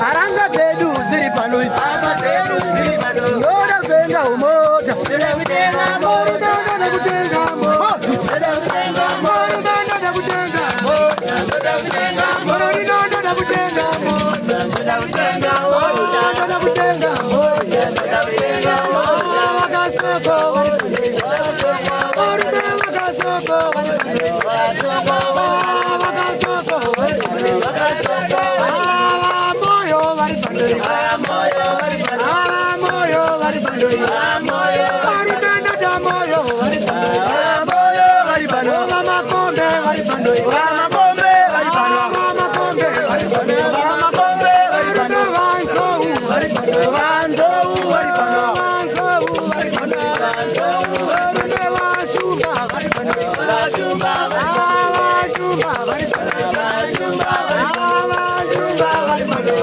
Haranga dzedu dziri pano, ndoda kutenga mota, ndoda kutenga mota, ndoda kutenga mota, ndoda kutenga mota, ndoda kutenga mota. Vakasoko varume, vakasoko vakasoko, moyo vari pano, moyo vari pano, varume ndoda moyo vari pano, vamakombe vari pano, vamakombe vari pano, varume vanzou vari pano, vanzou vari pano, varume vashumba vari pano, vashumba vari pano, vashumba vari pano,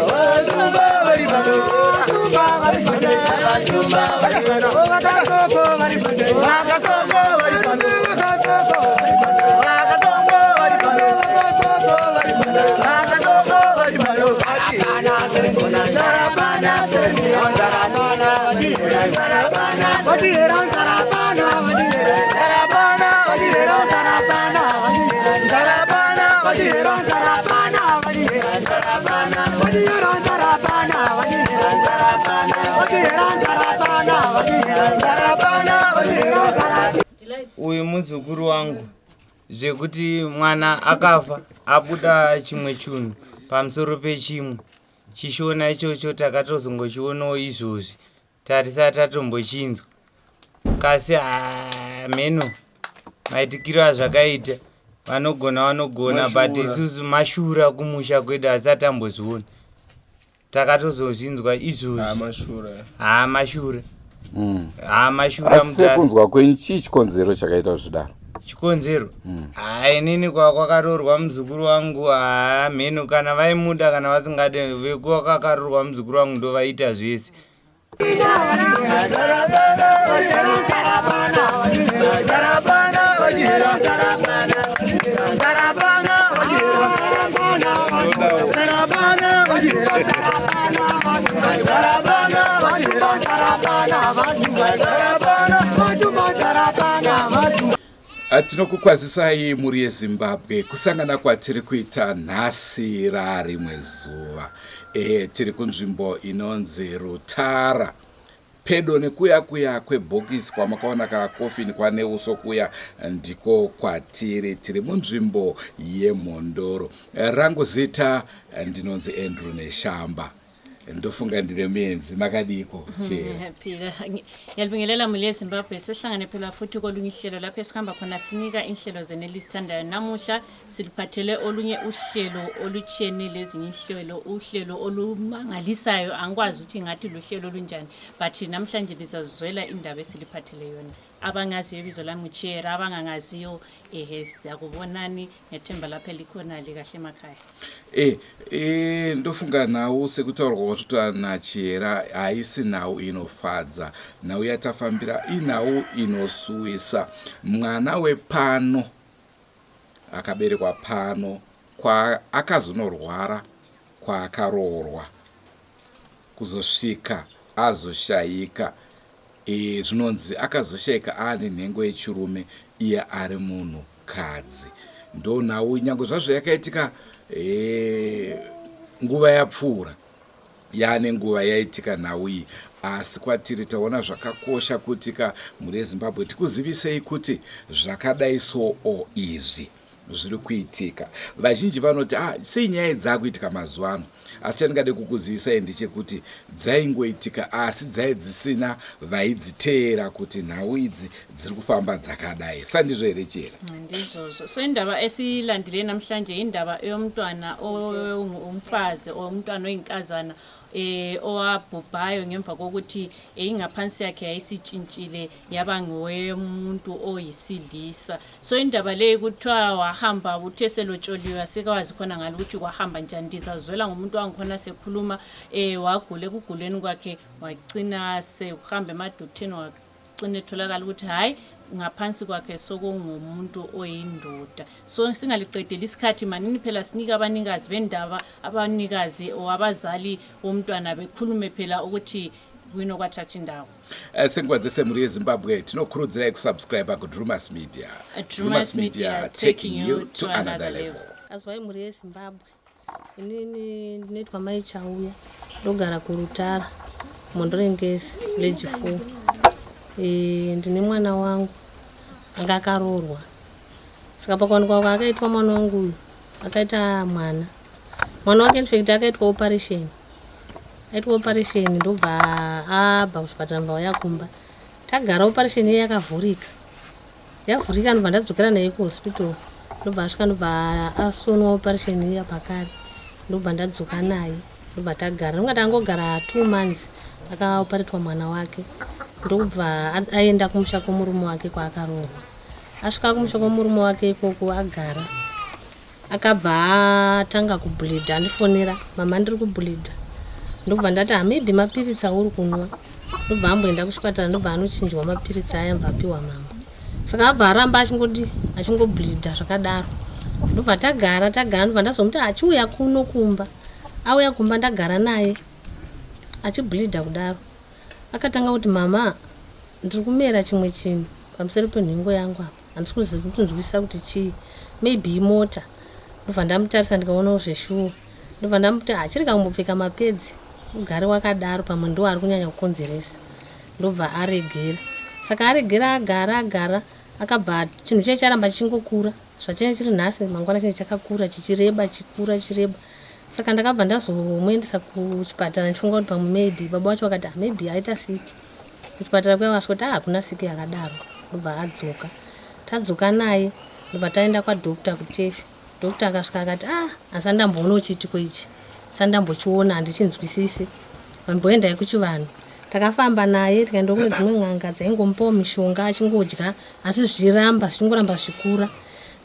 vashumba vari pano, vakasoko vari pano, vakasoko vari pano, vakasoko vari pano, vakasoko vari pano. Uyu muzukuru wangu, zvekuti mwana akafa abuda chimwe chunhu pamusoro pechimwe. Chishona ichocho takatozongochionawo izvozvi, tatisati tatombochinzwa. Kasi mheno maitikiro azvakaita. Vanogona, vanogona, but isusu mashura kumusha kwedu asati tambozviona, takatozozvinzwa izvozvi. Haa, mashura, haa, mashura. Asi mudhara. Sekunzwa kwenyu, chii chikonzero chakaita kuti zvidaro? Chikonzero, haa, inini kwakaroorwa muzukuru wangu, haa, mheno kana vaimuda kana vasingade. Vekwakaroorwa muzukuru wangu ndo vaita zvese. Tinokukwazisai mhuri yeZimbabwe, kusangana kwatiri kuita nhasi rarimwe zuva. Tiri kunzvimbo inonzi Rutara, pedo nekuya kuya kwebhokisi kwamakaona kakofini kwaneuso kuya, ndiko kwatiri. Tiri munzvimbo yeMhondoro. Rangu zita ndinonzi Andrew Neshamba. Ndofunga ndine muenzi. Makadiko, Chere? Phila. Ngiyalibingelela mhuri yeZimbabwe. Sesihlangane phela futhi kolunye uhlelo lapho esihamba khona sinika inhlelo zenu elizithandayo. Namuhla siliphathele olunye uhlelo olutshiyene lezinye inhlelo, uhlelo olumangalisayo. Angikwazi ukuthi ngathi luhlelo olunjani, but namhlanje lizazizwela indaba esiliphathele yona. Abangaziyo, ibizo lami nguChera. Abangangaziyo, ehe, siyakubonani. Ngethemba lapho elikhona likahle emakhaya. E, ndofunga nhau sekutaurwa kwatoita naChera haisi nhau inofadza. Nhau yatafambira inhau inosuwisa. Mwana wepano akaberekwa pano, akazonorwara kwaakaroorwa kuzosvika azoshayika. Zvinonzi akazoshayika aane nhengo yechirume, iye ari munhukadzi. Ndo nhau, nyange zvazvo yakaitika nguva yapfuura, yaane nguva yaitika nhau iyi, asi kwatiri taona zvakakosha kuti ka mhuri yeZimbabwe tikuzivisei kuti zvakadai soo izvi zviri kuitika. Vazhinji vanoti, "Ah, sei nyaya dzaakuitika mazuva ano?" Asi chandingade kukuzivisai ndechekuti dzaingoitika, asi dzai dzisina vaidziteera kuti nhau idzi dziri kufamba dzakadai. Sandizvo here, Chera? Ndizvozvo. So indaba esiyilandile namhlanje indaba yomntwana ongumfazi, umntwana oyinkazana owabhubhayo ngemva kokuthi ingaphansi yakhe yayisitshintshile yaba ngowemuntu oyisilisa. So indaba leyi kuthiwa wahamba, uthe selotsholiwe, asikwazi khona ngalo ukuthi kwahamba njani. Ndizazwela ngumuntu wangikhona sekhuluma. Wagula, ekuguleni kwakhe wagcina sekuhamba emadotheni. Acine etholakala ukuthi hhayi, ngaphansi kwakhe sokungumuntu oyindoda. So singaliqedeli isikhathi, manini phela sinike abanikazi bendaba, abanikazi or abazali bomntwana bekhulume phela ukuthi kuyini okwathatha indawo. Senguva dzese mhuri yeZimbabwe, tinokurudzirai kusubscribe kuDrumas Media. Drumas Media, taking you to another level. Azwai mhuri yeZimbabwe, inini ndinoitwa Mai Chauya, ndogara kuRutara, Mondorengezi, village 4. Ndine mwana wangu anga akaroorwa, saka pakuwanikwa kwaakaitwa mwana wangu uyu, akaita mwana, mwana wake infact akaitwa operation, aitwa operation, ndobva abva kuchipatara, ndobva auya kumba, tagara. Operation iye yakavhurika, yavhurika, ndobva ndadzokera naye kuhospital, ndobva asvika, ndobva asonwa operation iya pakare, ndobva ndadzoka naye, ndobva tagara. Ndonga tangogara 2 months, akaoparetwa mwana wake, ndobva aenda kumusha kwomurume wake kwaakaroorwa. Asvika kumusha kwomurume wake ikoko, agara, akabva atanga kubleeda. Andifonera, "Mama, ndiri kubleeda." Ndobva ndati, "Hamaybe mapiritsi auri kunwa." Ndobva amboenda kuchipatara, ndobva anochinjwa mapiritsi aya, mbva apiwa mamwe. Saka abva aramba achingodi, achingobleeda zvakadaro. Ndobva tagara, tagara, ndobva ndazomuti achiuya kuno kumba. Auya kumba, ndagara naye achibleeda kudaro, akatanga kuti, "Mama, ndiri kumera chimwe chinhu pamusoro penhengo yangu apa, handisi kunzwisisa kuti chii, maybe imota." Ndobva ndamutarisa, ndikaonawo zveshuwa. Ndobva ndamuti, "Achirega kumbopfeka mapads, ugare wakadaro, pamwe ndo ari kunyanya kukonzeresa." Ndobva aregera. Saka aregera, agara, agara, akabva chinhu chiye charamba chichingokura. Zvachinge chiri nhasi, mangwana chinge chakakura, chichireba, chikura, chichireba. Saka ndakabva ndazomuendesa kuchipatara ndichifunga kuti pamwe maybe baba vacho vakati, "Ah, maybe aita siki." Kuchipatara kuya vaswa kuti, "Ah, hakuna siki yakadaro." Ndobva adzoka, tadzoka naye, ndobva taenda kwadoctor kuTurfey. Doctor akasvika akati, "Ah, asi andamboonawo chiitiko ichi, sandambochiona, handichinzwisisi, vamboendai kuchivanhu." Takafamba naye, tikaenda kune dzimwe n'anga dzaingomupawo mishonga achingodya, asi zvichiramba, zvichingoramba zvichikura.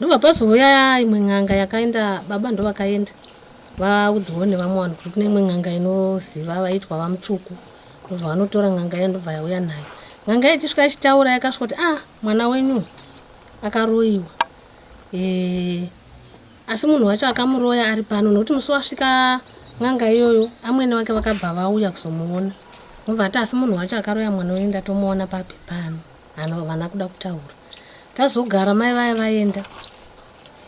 Ndobva pazouya imwe n'anga yakaenda, baba ndo vakaenda vaudzwawo nevamwe vanhu kuti kune imwe n'anga inoziva, vaitwa vaMutsvuku. Ndobva vanotora n'anga iya, ndobva yauya nayo. N'anga iya ichisvika ichitaura, yakasvika kuti, "Ah, mwana wenyu akaroyiwa, asi munhu wacho akamuroya ari pano." Nokuti musi wasvika n'anga iyoyo, amwene vake vakabva vauya kuzomuona. Ndobva ati, "Asi munhu wacho akaroya mwana wenyu ndatomuona papi pano." Hano vana kuda kutaura. Tazogara, mai vaya vaenda,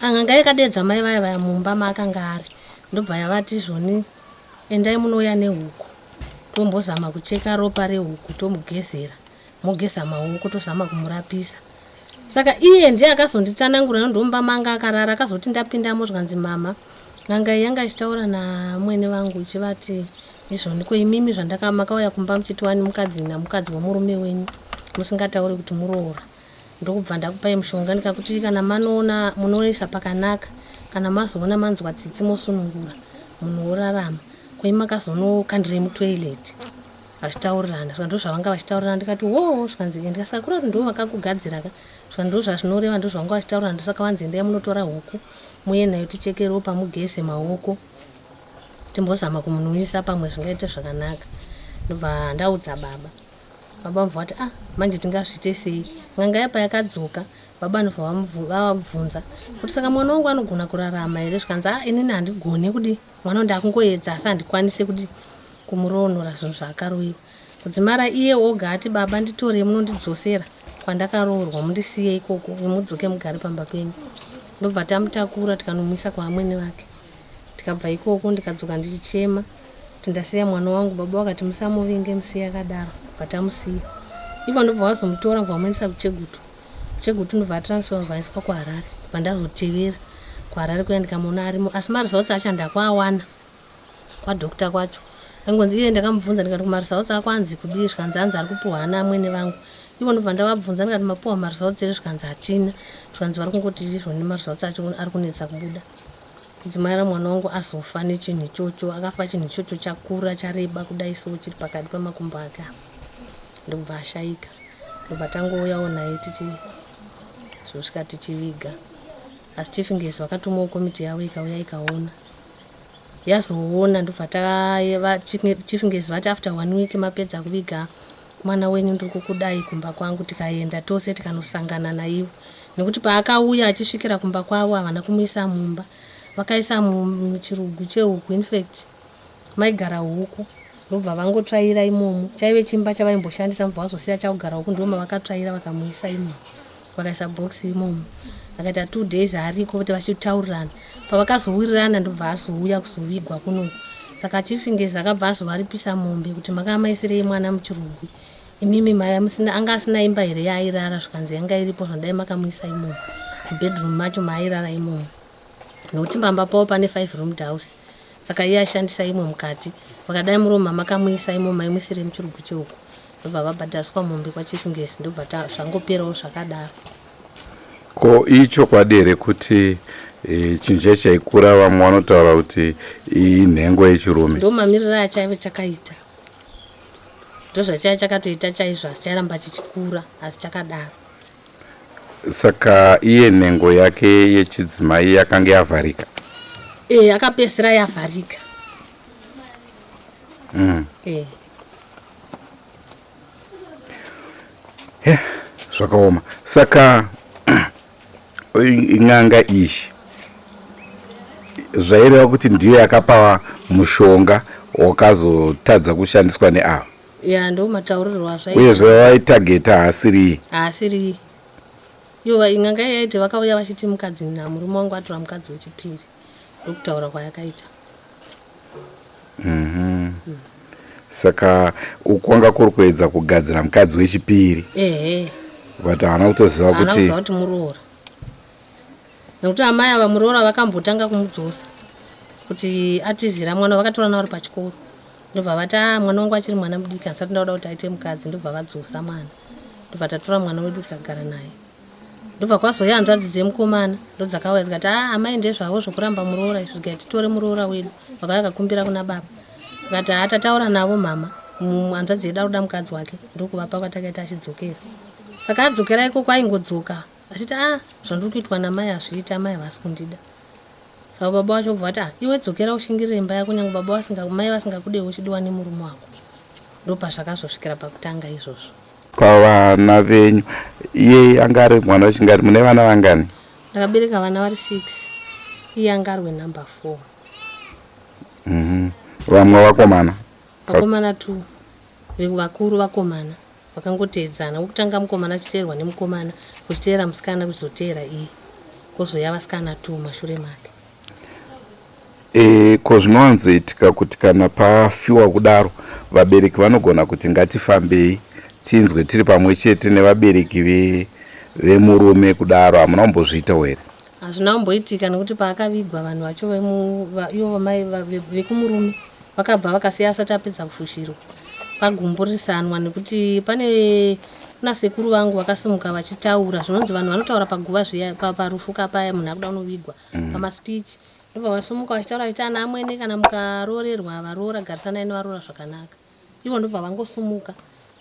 n'anga yakadedza mai vaya vaya mumba maakanga ari, ndobva yavati zvoni, "Endai munouya nehuku, tombozama kucheka ropa rehuku, tomugezera, mogeza maoko, tozama kumurapisa." Saka iye ndiye akazonditsanangura, ndomba manga akarara. Akazoti ndapindamo, zvikanzi, "Mama, n'anga iyi yanga ichitaura namwene vangu ichivati izvoni, ko imimi zvandaka makauya kumba muchiti wani mukadzi namukadzi wemurume wenyu, musingatauri kuti muroora, ndokubva ndakupai mushonga, ndikakuti kana manoona munoisa pakanaka, kana mazoona manzwa tsitsi mosunungura munhu worarama, koi makazonokandirei mutoilet?" Vachitaurirana, saka ndo zvavanga vachitaurirana. Ndikati, "Wo." Zvikanzi, ndikasakura kuti ndo vakakugadzira ka. Saka ndo zvazvinoreva, ndo zvavanga vachitaurirana. Ndosaka vanzi, "Endai munotora huku, muye nayo, ticheke ropa, mugeze maoko, timbozama kumunwisa, pamwe zvingaite zvakanaka." Ndobva ndaudza baba. Baba vabva vati, "Ah, manje tingazviite sei?" N'anga yapa yakadzoka, baba ndobva vavabvunza kuti, "Saka mwana wangu anogona kurarama here?" Zvikanzi, "A, inini handigoni kudi mwana, ndakungoedza, asi handikwanisi kudi kumuroonora zvinhu zvaakaroyiwa." Kudzimara iye oga ati, "Baba, nditorei munondidzosera kwandakaroorwa, mundisiye ikoko, mudzoke mugare pamba penyu." Ndobva tamutakura, tikanomuisa kwaamwene vake. Tikabva ikoko, ndikadzoka ndichichema kuti ndasiya mwana wangu. Baba vakati, "Musamuvinge, musiye akadaro." Bva tamusiya ivo, ndobva vazomutora, bva vamuendesa kuChegutu. KuChegutu ndobva atransfer, bva aiswa kuHarare. Bva ndazotevera kuHarare kuya, ndikamuona arimo, asi maresults acho handakuawana kwadoctor kwacho. Aingonzi iye, ndakamubvunza ndikati, "Kumaresults ako anzi kudii?" Zvikanzi, "Anzi ari kupiwa ana amwene vangu ivo." Ndobva ndavabvunza ndikati, "Mapiwa maresults ere?" Zvikanzi, "Hatina." Zvikanzi, "Vari kungoti izvoni maresults acho ari kunetsa kubuda." Kudzimara mwana wangu azofa nechinhu ichocho. Akafa chinhu ichocho chakura, chareba kudai so, chiri pakati pamakumbo ake apa, ndobva ashayika. Ndobva tangouyawo naye, tichizosvika tichiviga. Asi Chief Ngezi vakatumawo komiti yavo, ikauya, ikaona, yazoona. Ndobva Chief Ngezi vati, "After one week mapedza kuviga Mwana wenyu ndiri kukudai kumba kwangu tikaenda tose tikanosangana naivo nekuti paakauya achisvikira kumba kwavo havana kumuisa mumba vakaisa muchirugu chehuku infact maigara huku ndobva vangotsvaira imomo chaive chimba chavaimboshandisa mubva vazosiya chakugara huku ndoma vakatsvaira vakamuisa imomo vakaisa box imomo akaita two days ariko kuti vachitaurirana pavakazowirirana ndobva azouya kuzovigwa kunoku saka chief ngezi akabva azovaripisa mombe kuti makamaisirei mwana muchirugwi imimi maya musina anga asina imba here yaairara zvikanzi yanga iripo zvadai makamuisa imomo mubedroom macho maairara imomo nokuti pamba pavo pane five roomed house saka iye ashandisa imwe mukati vakadai muroom makamuisa imomo maimuisirei muchirugwi cheuku ndobva vabhadhariswa mombe kwachief ngezi ndobva zvangoperawo zvakadaro Ko ichokwadi here kuti e, chinhu chaikura vamwe vanotaura kuti inhengo yechirume? Ndo mamiriro achaive chakaita. Ndozvachaive chakatoita chaizvo asi chairamba chichikura asi chakadaro. Saka iye nhengo yake yechidzimai yakanga yavharika? E, akapedzisira yavharika. E. Yeah, zvakaoma. Saka n'anga iyi zvaireva kuti ndiye yakapa mushonga wakazotadza kushandiswa neava. Ya, ndo mataurirwo azvaita. Uyezve vaitageta haasiriye. Haasiriye. Ivo n'anga iyi yaiti vakauya vachiti mukadzi murume wangu atora mukadzi wechipiri. Ndokutaura kwayakaita. Saka kwanga kuri kuedza kugadzira mukadzi wechipiri. Ehe. But haana kutoziva kuti haana kuziva kuti muroora. Nekuti amai ava muroora vakambotanga kumudzosa kuti atizira mwana vakatora vari pachikoro. Ndobva vati ah mwana wangu achiri mwana mudiki asati ndakuda kuti aite mukadzi ndobva vadzosa mwana. Ndobva tatora mwana wedu tikagara naye. Ndobva kwazouya hanzvadzi dzemukomana ndodzakauya dzikati ah amai ndezvavo zvokuramba muroora izvi regai titore muroora wedu. Vakauya vakakumbira kuna baba. Vakati haa tataura navo mama hanzvadzi yedu arikuda mukadzi wake ndokuvapa kwatakaita achidzokera. Saka adzokera ikoko aingodzoka achiti ah zvandiri kuitwa namai hazviiti amai havasi kundida. Saka baba vacho vobva vati ah iwe dzokera ushingirire imba yako nyange baba vasinga mai vasingakudewo uchidiwa nemurume wako. Ndopazvakazosvikira pakutanga izvozvo. Pavana venyu iye anga ari mwana wechingani mune vana vangani? Ndakabereka vana vari 6 iye anga ari wenumber 4. Vamwe vakomana? Vakomana 2 vakuru vakomana vakangoteedzana wekutanga mukomana achiteerwa nemukomana kuchiteera musikana kuchizoteera iye kozouya vasikana 2 mashure make. E, ko zvinowanzoitika kuti kana pafiwa kudaro vabereki vanogona kuti ngatifambei tinzwe tiri pamwe chete nevabereki vemurume kudaro hamuna kumbozviitawo here? Hazvina kumboitika nekuti paakavigwa vanhu vacho ivo mai vekumurume vakabva vakasiya asati apedza kufushirwa pagumburisanwa nekuti pane kuna sekuru vangu vakasimuka vachitaura zvinonzi vanhu vanotaura paguva zviya parufu kapaya munhu akuda kunovigwa pamaspeech ndobva vasumuka vachitaura vachiti ana amwene kana mukaroorerwa varoora garisanai nevaroora zvakanaka ivo ndobva vangosumuka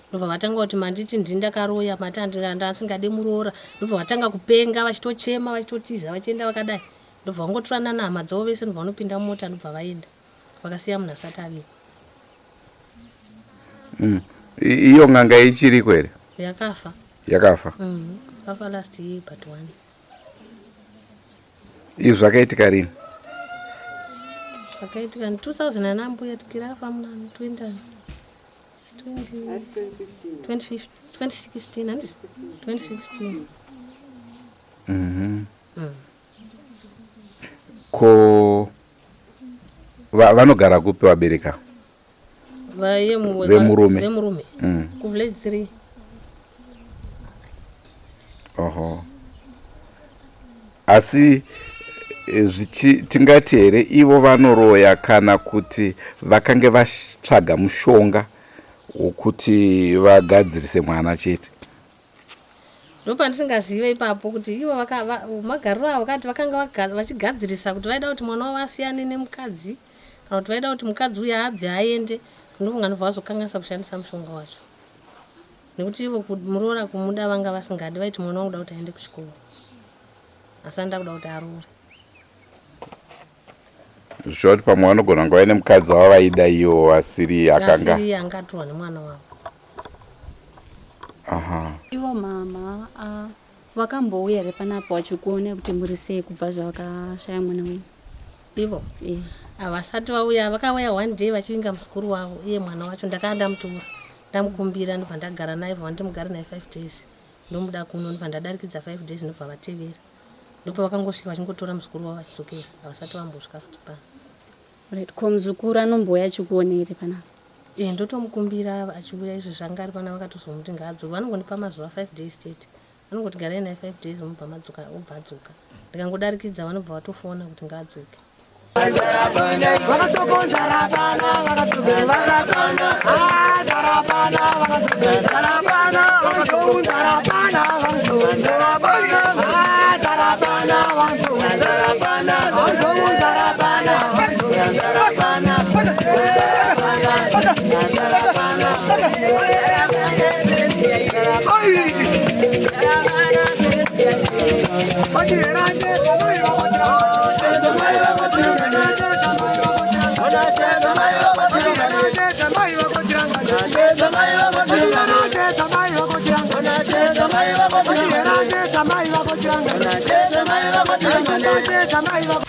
ndobva vatanga kuti manditi ndini ndakaroya mati andisingade muroora ndobva vatanga kupenga vachitochema vachitotiza vachienda vakadai ndobva vangotorana nehama dzavo vese ndobva vanopinda mumota ndobva vaenda vakasiya munhu asati avigwa. Iyo n'anga ichiriko here? Yakafa. Yakafa? Yakafa last year but one. Izvi zvakaitika rini? Zvakaitika 2000 ana mbuya tikirafa muna 20 2016 handiti 2016. Ko vanogara kupi vabereki ava? Vemurume. Vemurume. Kuvillage 3. Oho. Asi tingati here ivo vanoroya kana kuti vakange vatsvaga mushonga wokuti vagadzirise mwana chete? Ndopandisingazive ipapo kuti ivo magariro avo vakati vakanga vachigadzirisa kuti vaida kuti mwana wavo asiyane nemukadzi kana kuti vaida kuti mukadzi uyu abve aende. Ndinofunga ndobva vazokanganisa kushandisa mushonga wacho nekuti ivo muroora kumuda vanga vasingadi, vaiti mwana wangu da kuti aende kuchikoro asi anoda kuda kuti aroore. Zvichireva kuti pamwe vanogona kunge vaine mukadzi wavo vaida ivo vasiri akanga asiri angatorwa nemwana wavo. Aha. Ivo mama vakambouya here panapa vachikuona kuti muri sei kubva zvavakashaya mwana wenyu? Ivo havasati vauya, vakauya one day vachivinga muzukuru wavo, iye mwana wacho ndakaa ndamutora ndamukumbira, ndobva ndagara naye, bva ndimugare naye 5 days, ndomuda kuno, ndobva ndadarikidza 5 days, ndobva vatevera, ndopavakangosvika vachingotora muzukuru wavo vachidzokera, havasati vambosvika futi pano. Right. Ko muzukuru anombouya achikuona here panapa? E, ndotomukumbira achiuya, izvo zvanga ari pana vakatozomuti ngaadzoke, vanongondipa mazuva 5 days chete, vanongoti garai naye 5 days, mobva madzoka, obva adzoka, ndikangodarikidza vanobva vatofona kuti ngaadzoke.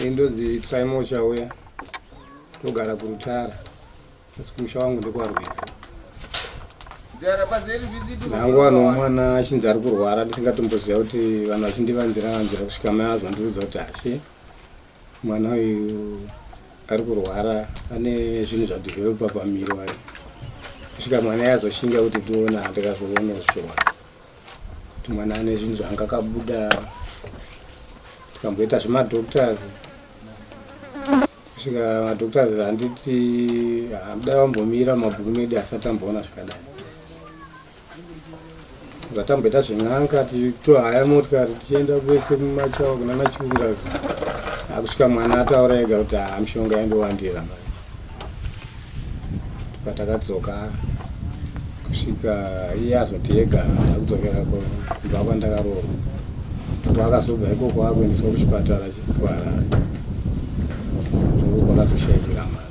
Indonzi Trimo Chauya, ndogara kuRutara, asi kumusha wangu ndekwaRwizi. Ndangowanawo mwana achinzi ari kurwara, ndisingatomboziva kuti vanhu vachindivanzira vanzira kusvika mai azondiudza kuti hachi mwana uyu ari kurwara, ane zvinhu zvadhivhelopa pamiri wake, kusvika mwana yazoshinga kuti tiona, ndikazoona zvichirwara kuti mwana ane zvinhu zvanga kabuda, tikamboita zvemadoctors kusvika madoctors handiti hamudai vambomira mumabhuku medu asati amboona zvakadai, zvatamboita zven'anga, tichitohaya motikari tichienda kwese mumachawa kunana Chiungazi, akusvika mwana ataura ega kuti haa mishonga yandowandira mai, patakadzoka kusvika iye azoti ega ndakudzokera kumba kwandakaroorwa, ndokwaakazobva ikoko akuendeswa kuchipatara kuHarare, ndokwakazoshaikira mwana.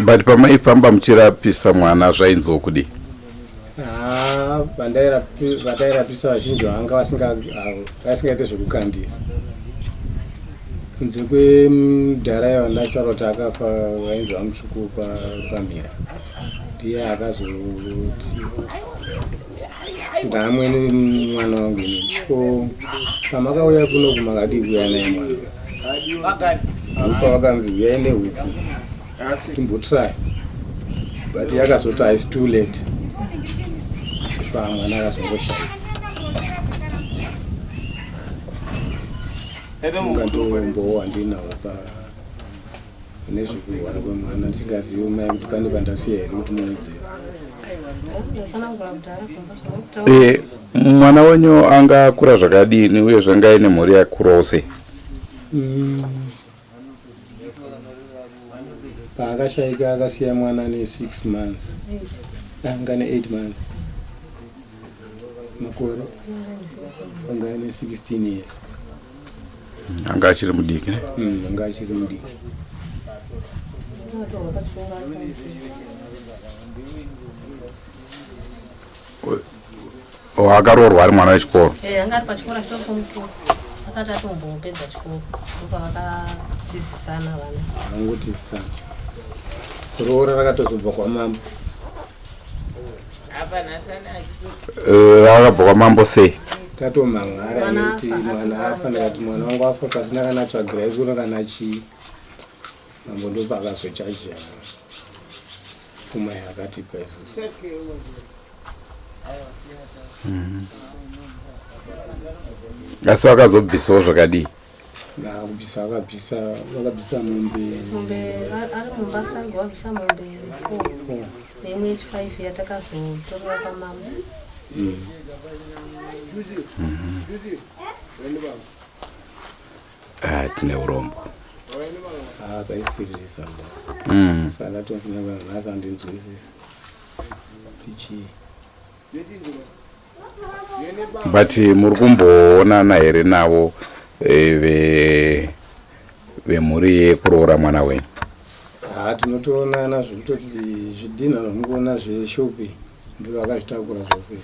But pamaifamba muchirapisa mwana zvainziwo kudii? Ah, vandairapisa vazhinji vanga vasingaite zvekukandira, kunze kwemudhara iva ndachitaura kuti akafa, vainzi vaMutsvuku pamhira, ndiye akazoti ndaamwene mwana wangu inini, ko pamakauya kunoku makadii kuuya naye mwana? Ndopavakanzi uyai nehuku timbotry, but yakazoti haisi too late, kusvika mwana akazongoshaika. Ungatombowo handinawo pa nezvekurwara kwemwana, ndisingazivi mai kuti pane pandasiya here kuti muwedzere. Ndatsanangura kudhara kumba zvamukutaura. Mwana wenyu angakura zvakadini, uye zvanga aine mhuri yakurawo sei? Paakashaika akasiya mwana ne6 months, anga ne8 months makore, anga ane 16 years. Anga achiri mudiki ne? Anga achiri mudiki. Akatorwa pachikoro ari form two. O, akaroorwa ari mwana wechikoro? Eh, anga ari pachikoro achitori form two, asati atombopedza chikoro, ndopavakatizisana vana. Vangotisana, roora rakatozobva kwamambo. Rakabva kwamambo sei? Tatomhan'ara Mwana nekuti afa, mwana afa, ndikati mwana wangu afa pasina kana tsvagirai kuno kana chii, mambo ndopaakazochajira pfuma yaakatipa isusu. Asi vakazobvisawo zvakadii? Nakubvisa vakabvisa, vakabvisa mombe. Mombe ari mumba sangu vabvisa mombe four. Four. Neimwe yechi 5 yatakazotorera kwamambo. Ah, tine urombo. Ah, paisiririsa mda. Saka ndatokunyanga nhasi handinzwisisi tichii. But muri kumboonana here navo vemhuri yekuroora mwana wenyu? Haa tinotoonana zvekutoti zvidhinha zvamukuona zveshopi ndo vakazvitakura zvose.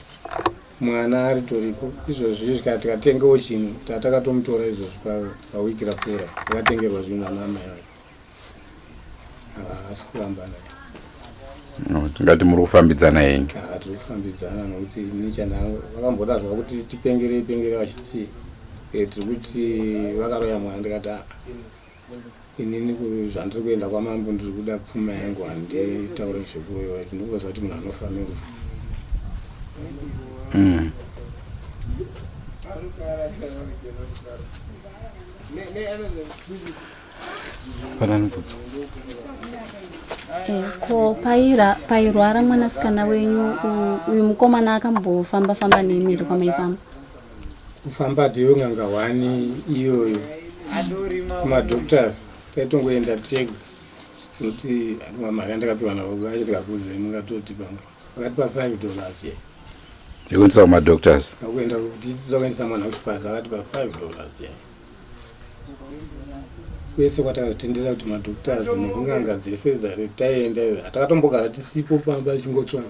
Mwana aritoriko izvozvi zvikati tikatengawo chinhu tatakatomutora izvozvi pawiki rapfuura akatengerwa zvinhu nana amai vake. Havasi kurambana. No, tingati muri kufambidzana henyu. Haa tiri kufambidzana nokuti ini chandangu vakamboda zvavo kuti tipengerei pengerei vachiti eh, tiri kuti vakaroya mwana ndikati ah, Inini zvandiri kuenda kwamambo ndiri kuda pfuma yangu handitaure zvekuroyiwa ndinongoziva kuti munhu anofa nerufu. Pana mubvunzo. Eh, ko paira pairwara mwanasikana wenyu uyu mukomana akambofamba famba nemi here kwamaifamba? Kufamba tiyo n'anga hwani iyoyo kumadoctors taitongoenda tega nokuti mari yandakapiwa navo vacho tikakuudzai mungatoti pamwe vakatipa $5 ye Yekuendesa kumadoctors. Pakuenda kuti tinoda kuendesa mwana kuchipatara vakatipa $5 ye kwese kwatakazotendera kuti madoctors nekun'anga dzese dzataienda hatakatombogara tisipo pamba tichingotsvanga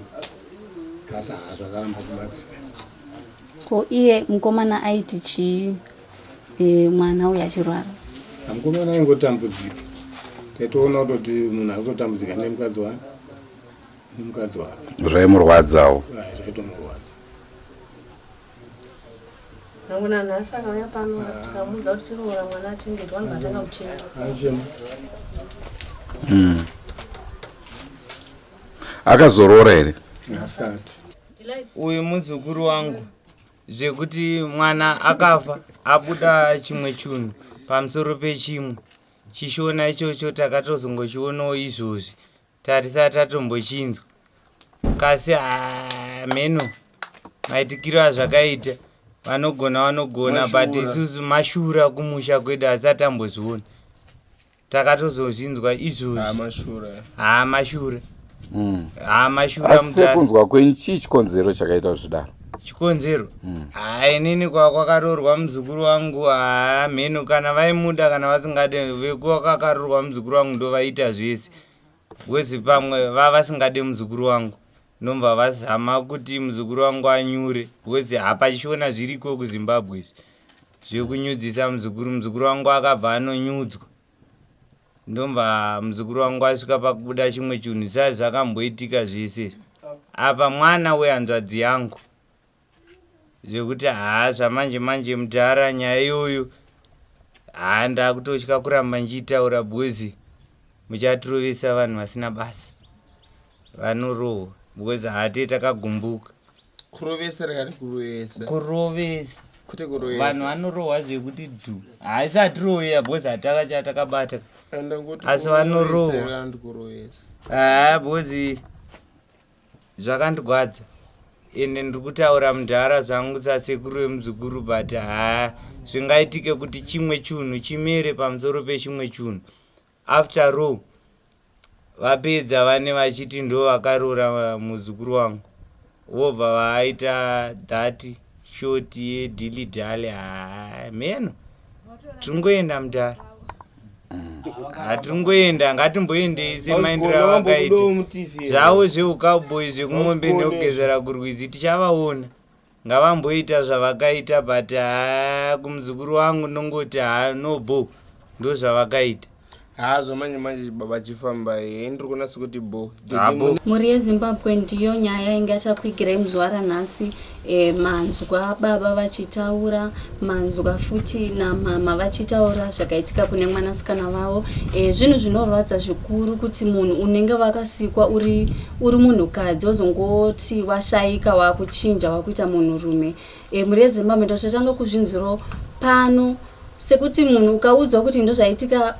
asi haa zvakaramba kubatsira. Ko iye mukomana aiti chii e, mwana uyu achirwara? Mukomana aingotambudzika, taitoona kutoti munhu ari kutotambudzika nemukadzi wake nemukadzi wake. Zvaimurwadzawo. Zvaitomurwadza. Nangwe nanhasi akauya pano tikamuudza kuti tiroora mwana achengetwa anobva atanga kuchema. Anochema. Akazoroora here? Asati. Uyu muzukuru wangu zvekuti mwana akafa abuda chimwe chunhu pamusoro pechimwe chishona ichocho takatozongochionawo izvozvi tatisati tatombochinzwa kasi hameno maitikiro azvakaita vanogona vanogona but isusu mashura kumusha kwedu asati tambozviona Takatozozvinzwa izvozvi. Haa mashura. Haa mashura. Haa mashura Asi mudhara. sekunzwa kwenyu chii chikonzero chakaita kuti zvidaro? Chikonzero? Haa inini kwakwakaroorwa muzukuru wangu haa mheno kana vaimuda kana vasingade vekwakakaroorwa muzukuru wangu ndovaiita zvese. Wezi pamwe vavasingade muzukuru wangu ndomva vazama kuti muzukuru wangu anyure because hapachishona zviriko kuZimbabwe izvi. Zvekunyudzisa muzukuru, muzukuru wangu akabva anonyudzwa ndomva muzukuru wangu asvika pakubuda chimwe chinhu sa zvakamboitika zvese apa mwana wehanzvadzi yangu zvekuti haa zvamanje manje mudhara nyaya iyoyo haa ndakutotya kuramba ndichitaura because muchatirovesa vanhu vasina basa vanorohwa because hate takagumbuka. Kurovesa rakati kurovesa. Kurovesa. Kwete kurovesa. Vanhu vanorohwa zvekuti dhu. Haisi atiroveya because hataka chatakabata. Asi vanorohwa. Haa because zvakandigwadza. Ende ndiri kutaura mudhara zvangu sasekuru vemuzukuru but haa zvingaitike kuti chimwe chunhu chimere pamusoro pechimwe chunhu. After all vapedza vane vachiti ndovakaroora muzukuru wangu vobva vaita that short yedilly dally haa mheno tiringoenda mudhara haa tiringoenda ngatimboendei semaendero avakaita zvavo zveucowboy zvekumombe nekugezera kurwizi tichavaona Ngavamboita zvavakaita but haa kumuzukuru wangu ndongoti haa no bho ndozvavakaita. Haa zvamanje manje chibaba chifamba hee ndiri kuona sekuti bho. Haa bho. Mhuri yeZimbabwe ndiyo nyaya inge achakuigirai muzuva ranhasi. E, manzwa baba vachitaura, manzwa futi namama vachitaura zvakaitika kune mwanasikana vavo. E, zvinhu zvinorwadza zvikuru kuti munhu unenge wakasikwa uri Uri munhukadzi wozongoti washaika wakuchinja wakuita munhurume. E, mhuri yeZimbabwe ndochatanga kuzvinzwirawo pano sekuti munhu ukaudzwa kuti ndozvaitika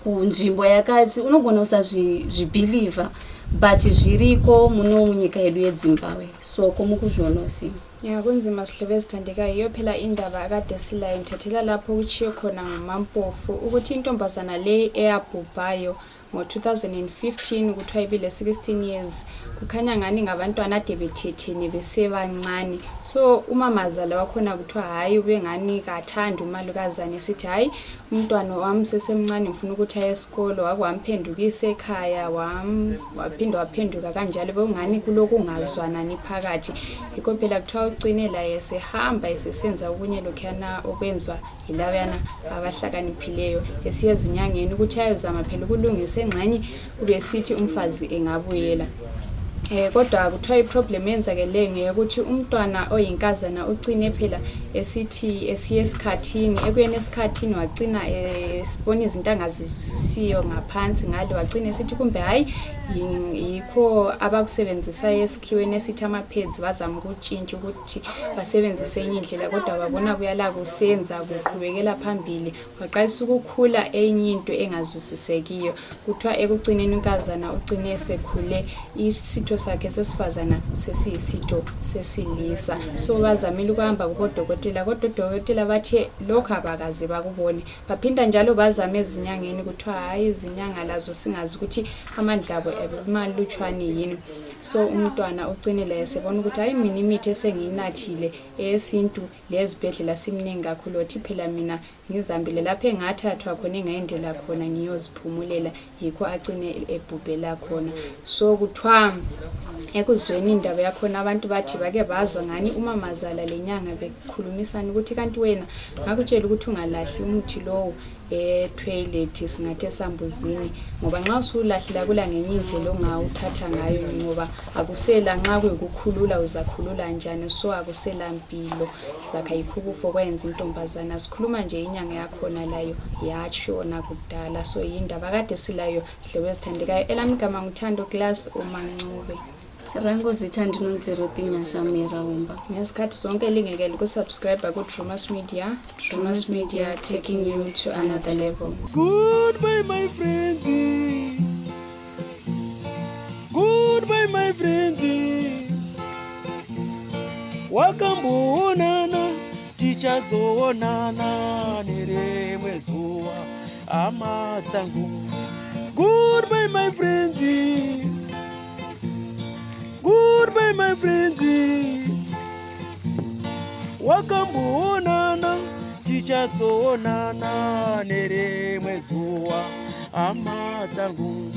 kunzvimbo yakati unogona kusazvibhilivha. But zviriko muno munyika yedu yeDzimbabwe. So ko mukuzvionawo sei? Ya kunzima sihlobo ezithandekayo yiyo phela indaba akade silayo ngithathela lapho okutshiye khona nguMampofu ukuthi intombazana leyi eyabhubhayo ngo-2015 kuthiwa ibile-16 years kukhanya ngani ngabantwana ade bethethene besebancane so umamazala wakhona kuthiwa hhayi ubengani kathandi umalukazane esithi hhayi umntwana wami sesemncane ngifuna ukuthi aye esikolo wake wamphendukisa ekhaya waphinda waphenduka kanjalo bekungani kulokungazwanani phakathi yikho phela kuthiwa ucine laye esehamba esesenza okunye lokhuyana okwenzwa yilabayana abahlakaniphileyo esiya ezinyangeni ukuthi ayozama phela ukulungisa engxenye ubesithi umfazi engabuyela Eh kodwa kuthiwa iproblem eyenzakeleyo ngeyokuthi umntwana oyinkazana ucine phela esithi esiye esikhathini ekuyeni esikhathini wacina esibona izinto angazizwisisiyo ngaphansi ngale wacina esithi kumbe hhayi yikho abakusebenzisayo esikhiweni esithi ama-pads bazama ukutshintsha ukuthi basebenzise enye indlela kodwa babona kuyala kusenza kuqhubekela phambili Waqalisa ukukhula enye into engazwisisekiyo. Kuthiwa ekucineni unkazana ucine esekhule isitho sakhe sesifazana sesiyisitho sesilisa. So bazamile ukuhamba kubodokotela kodwa odokotela bathe lokhu abakaze bakubone. Baphinda njalo bazama ezinyangeni kuthiwa hhayi izinyanga lazo singazi ukuthi amandla abo ebemalutshwane yini. So umntwana ucine laye sebona ukuthi hayi mina imithi esengiyinathile eyesintu lezibhedlela simningi kakhulu wathi phela mina ngizihambele lapho engathathwa khona engayendela khona ngiyoziphumulela yikho acine ebhubhela khona so kuthiwa ekuzweni indaba yakhona abantu bathi bake bazwa ngani umamazala lenyanga bekhulumisana ukuthi kanti wena ngakutshela ukuthi ungalahli umuthi lowo etoilet singathi esambuzini ngoba nxa usuwulahlile akula ngenye indlela ongawuthatha ngayo ngoba akusela nxa kuyikukhulula uzakhulula njani so akusela mpilo sakha yikho ukufa okwayenza intombazana sikhuluma nje inyanga yakhona layo yatshona kudala so yindaba kade silayo sihlobo ezithandekayo elami igama nguthando glass umancube Rangu zita ndinonzi Ruth Nyasha Miraumba. Ngesikhathi sonke lingekeli kusubscribe ku-Drumas Media. Drumas Media taking you to another level. Goodbye my friends. Goodbye my friends. Wakamboonana tichazoonana nerimwe zuva hama dzangu. Goodbye my friends. Goodbye my friends. Wakamboonana tichazoonana nerimwe zuva hama dzangu.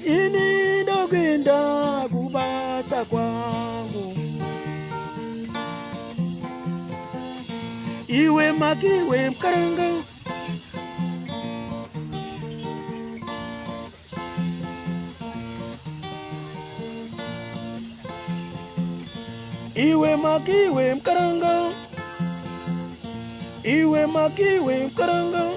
Ini ndokuenda kubasa kwangu. Iwe makiwe mkaranga Iwe makiwe mkaranga Iwe makiwe mkaranga